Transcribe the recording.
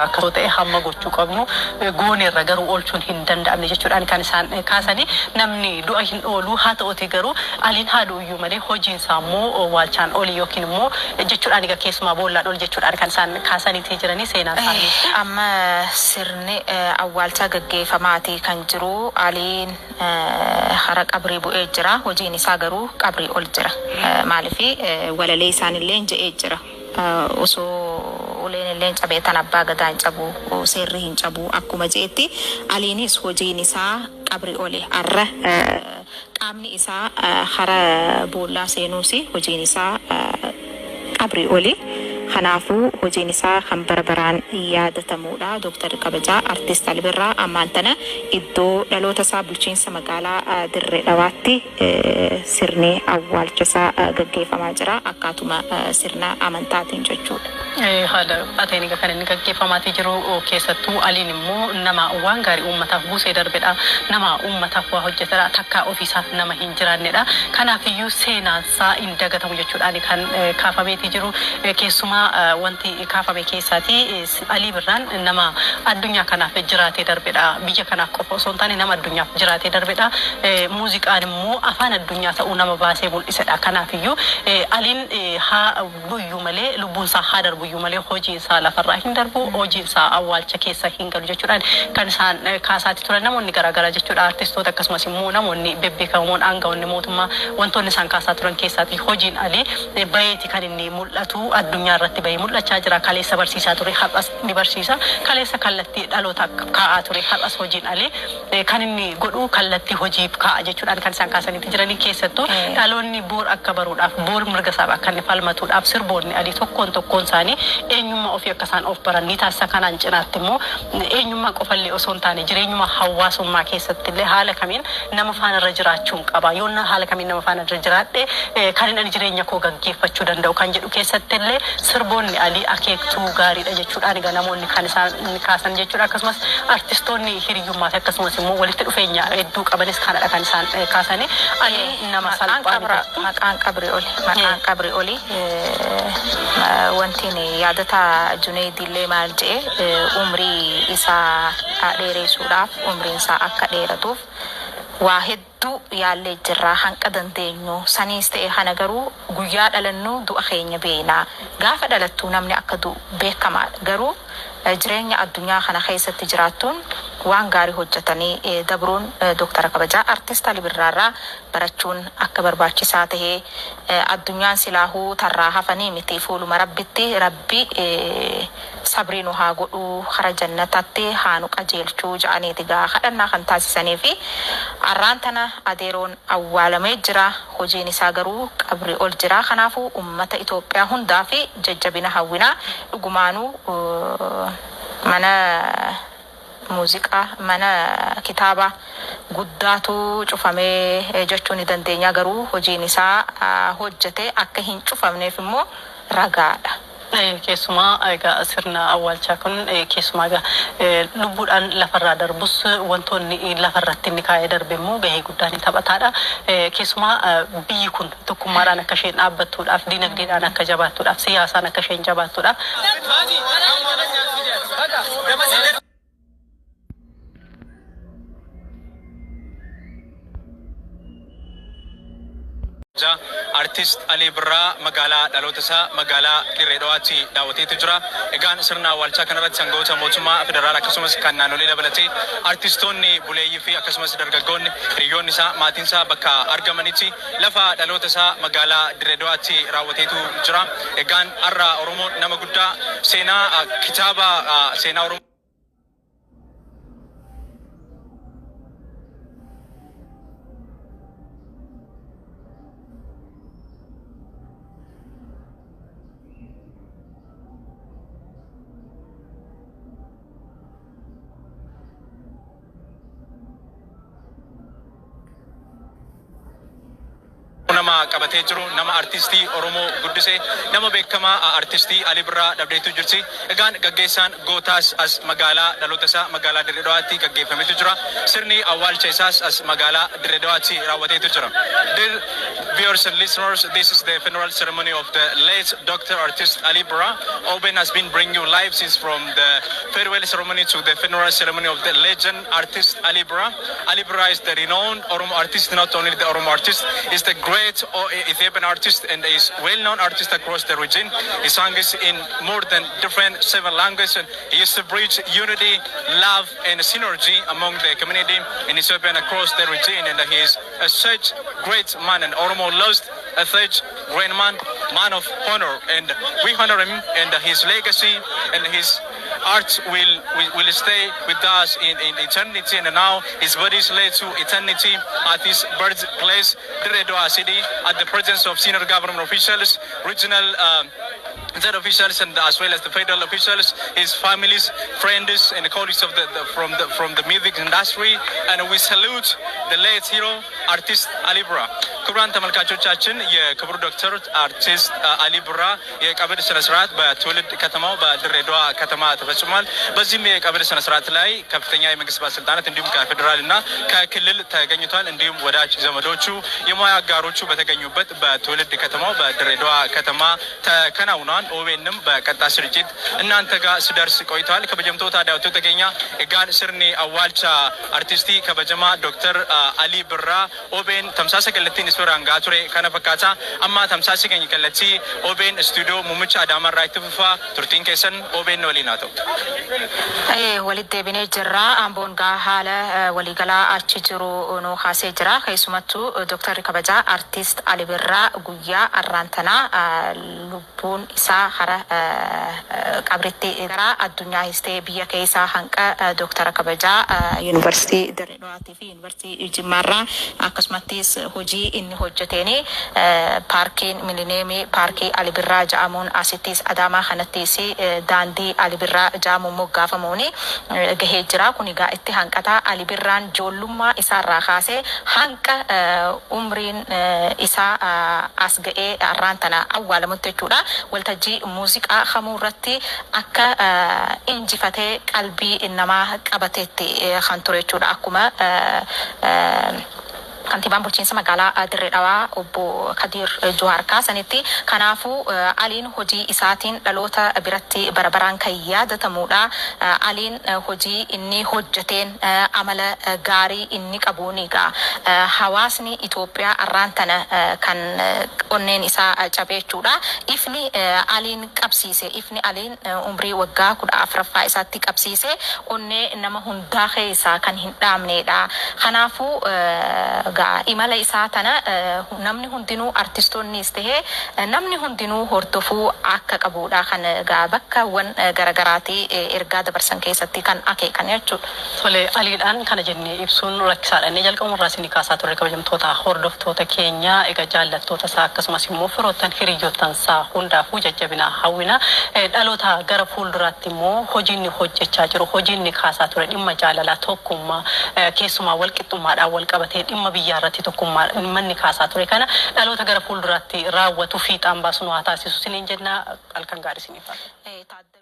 Akka ta'e hamma gochuu qabnu gooneerra, garuu oolchuun hin danda'amne jechuudhaan kan isaan kaasanii. Namni du'a hin oolu. Haa ta'uti garuu Aliin haa du'uyyuu malee hojiin isaa immoo waalchaan olii yookiin immoo jechuudhaan egaa keessumaa boollaan ol jechuudhaan kan isaan kaasaniitii jiranii seenaan isaanii. Amma sirni awwaalchaa gaggeeffamaati kan jiru. Aliin hara qabrii bu'ee jira. Hojiin isaa garuu qabrii ol jira. Maaliif walalee isaanillee je'ee jira. Osoo uleen illee cabee tan abbaa gadaa hin cabu, seerri hin cabu akkuma je'etti, Aliinis hojiin isaa qabri oli. Arra qaamni isaa hara boollaa seenuus hojiin isaa qabri oli. Kanaafuu hojiin isaa kan bara baraan yaadatamuudha. Dooktar kabajaa Artist Ali Birraa ammaan tana iddoo dhaloota isaa, bulchiinsa magaalaa Dirree Dhawaatti, sirni awwaalcha isaa gaggeeffamaa jira, akkaatuma sirna amantaatiin jechuudha. Haala ateen egaa kan inni gaggeeffamaatii jiru. Keessattuu Aliin immoo nama waan gaarii uummataaf buusee darbedha. Nama uummataaf waa hojjetedha. Takkaa ofiisaaf nama hin jiraannedha. Kanaafiyyuu seenaansaa hin dagatamu jechuudhaan kan kaafameetii jiru. Keessumaa wanti kaafame keessaatii Alii Birraan nama addunyaa kanaaf jiraatee darbedha. Biyya kanaaf qofa osoo hin taane nama addunyaaf jiraatee darbedha. Muuziqaan immoo afaan addunyaa ta'uu nama baasee mul'isedha. Kanaafiyyuu Aliin haa du'uyyuu malee, lubbuun isaa haa darbuyyuu malee, hojiin isaa lafarraa hin darbu, hojiin isaa awwaalcha keessa hin galu jechuudhaan kan isaan kaasaati turan namoonni garaagaraa jechuudha. Artistoota akkasumas immoo namoonni bebbeekamoon, aangawoonni mootummaa, wantoonni isaan kaasaa turan keessaati hojiin Alii bayeeti kan inni mul'atu, addunyaa irratti bahee mul'achaa jira. Kaleessa barsiisaa ture, har'as ni barsiisa. Kaleessa kallattii dhaloota kaa'aa ture, har'as hojiin Alii kan inni godhu kallattii hojiif kaa'a jechuudhaan kan isaan kaasaniiti jiranii. Keessattuu dhaloonni boor akka baruudhaaf, boor mirga isaaf akka inni falmatuudhaaf, sirboonni Alii tokkoon tokkoon isaanii eenyummaa ofii akka isaan of baran ni taasisa. Kanaan cinaatti immoo eenyummaa qofallee osoo hin taane jireenyuma hawaasummaa keessatti illee haala kamiin nama faana irra jiraachuun qaba, yoonna haala kamiin nama faana irra jiraadhe kan inni ani jireenya koo gaggeeffachuu danda'u kan jedhu keessatti illee sirboonni Alii akeektuu gaariidha jechuudhaan egaa namoonni kan isaan kaasan jechuudha. Akkasumas artistoonni hiriyyummaa fi akkasumas immoo walitti dhufeenya hedduu qabanis kanadha kan isaan kaasanii. Aliin nama salphaa miti. Maqaan qabri oli. Maqaan qabri oli. Wantiin yaadata Junayd illee maal je'e? Umrii isaa dheeressuudhaaf, umriin isaa akka dheeratuuf waa hedduu yaallee jirra hanqa dandeenyu saniis ta'e kana, garuu guyyaa dhalannu du'a keenya beekna. Gaafa dhalattu namni akka du'u beekamaadha. Garuu jireenya addunyaa kana keessatti jiraattuun waan gaarii hojjetanii dabruun Dooktara kabajaa Artist Ali Birraarraa barachuun akka barbaachisaa tahee, addunyaan silaahuu tarraa hafanii miti. Fuuluma Rabbitti Rabbi sabrii nu haa godhuu, kara jannatatti haa nu qajeelchuu ja'aniiti gaa kadhannaa kan taasisanii fi arraan tana adeeroon awwaalamee jira. Hojiin isaa garuu qabrii ol jira. Kanaafuu ummata Itoophiyaa hundaa fi jajjabina hawwinaa. Dhugumaanuu mana muuziqaa, mana kitaabaa guddaatu cufamee jechuu ni dandeenya, garuu hojiin isaa hojjete akka hin cufamneef immoo ragaadha. Keessumaa egaa sirna awwaalchaa kun, keessumaa egaa lubbuudhaan lafarraa darbus wantoonni lafarratti inni kaa'ee darbe immoo gahee guddaa ni taphataadha. Keessumaa biyyi kun tokkummaadhaan akka isheen dhaabbattuudhaaf, dinagdeedhaan akka jabaattuudhaaf, siyaasaan akka isheen jabaattuudhaaf. Artist Alii Birraa magaalaa dhaloota isaa, magaalaa Dirree Dhawaatti daawwateetu jira. Egaan sirna awwaalchaa kanarratti aangawoota mootummaa federaalaa akkasumas kan naannolee dabalatee artistoonni buleeyyii fi akkasumas dargaggoonni, hiriyoonni isaa, maatiin isaa bakka argamanitti lafa dhaloota isaa magaalaa Dirree Dhawaatti raawwateetu jira. Egaan har'a Oromoon nama guddaa seenaa kitaaba seenaa Oromoo nama qabatee jiru, nama artistii Oromoo guddise, nama beekamaa artistii Ali Birraa dhabdeetu jirti. Egaan gaggeessaan gootaas as magaalaa dhaloota isaa, magaalaa Dirree Dhawaatti gaggeeffametu jira. Sirni awwaalcha isaas as magaalaa Dirree Dhawaatti raawwateetu jira. Dear viewers and listeners, this is the funeral ceremony of the late Dr. Artist Ali Birra. OBN has been bringing you live since from the farewell ceremony to the funeral ceremony of the legend artist Ali Birra. Ali Birra is the renowned Oromo artist, not only the Oromo artist, is the great Ethiopian artist and is well-known artist across the region. He sang is in more than different seven languages, and he used to bridge unity, love, and synergy among the community in Ethiopia and across the region. And he is a such great man, and Oromo lost a such great man, man of honor, and we honor him, and his legacy and his art will stay with us in eternity. And now his body is laid to eternity at his birthplace, Dire Dawa City, at the presence of senior government officials, regional state officials, and as well as the federal officials, his families, friends, and colleagues of the from the music industry. And we salute the late hero, artist Ali Birra. ክቡራን ተመልካቾቻችን፣ የክቡር ዶክተር አርቲስት አሊ ቢራ የቀብር ስነ ስርዓት በትውልድ ከተማው በድሬዳዋ ከተማ ተፈጽሟል። በዚህም የቀብር ስነ ስርዓት ላይ ከፍተኛ የመንግስት ባለስልጣናት እንዲሁም ከፌዴራል እና ከክልል ተገኝቷል። እንዲሁም ወዳጅ ዘመዶቹ፣ የሙያ አጋሮቹ በተገኙበት በትውልድ ከተማው በድሬዳዋ ከተማ ተከናውኗል። ኦቢኤንም በቀጥታ ስርጭት እናንተ ጋር ሲደርስ ቆይቷል። Kabajamtoota daawwattoota keenya, egaan sirni awwaalcha artistii kabajamaa Dooktar Alii Birraa OBN tamsaasa kallattiin isin biraan gahaa ture kana fakkaata. Amma tamsaasni keenya kallattii OBN istuudiyoo muummicha Adaamaarraa itti fufaa. Turtiin keessan OBN waliin haa ta'u. Walitti deebinee jirra. Amboon gaa haala waliigalaa achi jiru nu kaasee jira. Keessumattuu Dooktarri kabajaa Artiist Ali Birraa guyyaa arraan tanaa lubbuun isaa hara qabritti gara addunyaa histee biyya keessaa hanqa Dooktara kabajaa Yuunivarsiitii Dirree Dhawaatii fi Yuunivarsiitii Jimmaarraa, akkasumattis hojii inni hojjeteen paarkiin Milineemii paarkii Ali Birraa jedhamuun, asittis Adaamaa kanattis daandii Ali Birraa jedhamuun moggaafamuun gahee jira. Kun egaa itti hanqataa Ali Birraan ijoollummaa isaarraa kaasee hanqa umriin isaa as ga'ee arraan tana awwaalamutti jechuudha. Waltajjii muuziqaa kamuu irratti akka injifatee qalbii namaa qabateetti kan ture jechuudha. Akkuma kantiibaan bulchiinsa magaalaa Dirree Dhawaa obbo Kadir Juhaar kaasanitti, kanaafuu Aliin hojii isaatiin dhaloota biratti bara baraan kan yaadatamudha. Aliin hojii inni hojjeteen, amala gaarii inni qabuun egaa hawaasni Itoophiyaa arraan tana kan onneen isaa cabe jechuudha. Ifni Aliin qabsiise, ifni Aliin umrii waggaa 14ffaa isaatti qabsiise onnee nama hundaa keessaa kan hin dhaamnedha. Kanaafuu gaa imala isaa tana namni hundinuu, artistoonnis tahee namni hundinuu hordofuu akka qabudha kan gaa bakkawwan garagaraatti ergaa dabarsan keessatti kan akeekan jechuudha. Tole, Aliidhaan kana jennee ibsuun rakkisaadha. Inni jalqabumarraa isinii kaasaa turre, kabajamtoota hordoftoota keenya, egaa jaallattoota isaa akkasumas immoo firoottan, hiriyoottan isaa hundaafuu jajjabina hawwina. Dhaloota gara fuulduraatti immoo hojiin inni hojjechaa jiru, hojiin inni kaasaa ture dhimma jaalalaa, tokkummaa, keessumaa walqixxummaadhaan wal qabatee dhimma biyyaa irratti tokkummaa dhimma inni kaasaa ture kana dhaloota gara fuulduraatti raawwatu fiixaan baasu nu haa taasisu isiniin jenna. Halkan gaarii isiniif haa ta'u.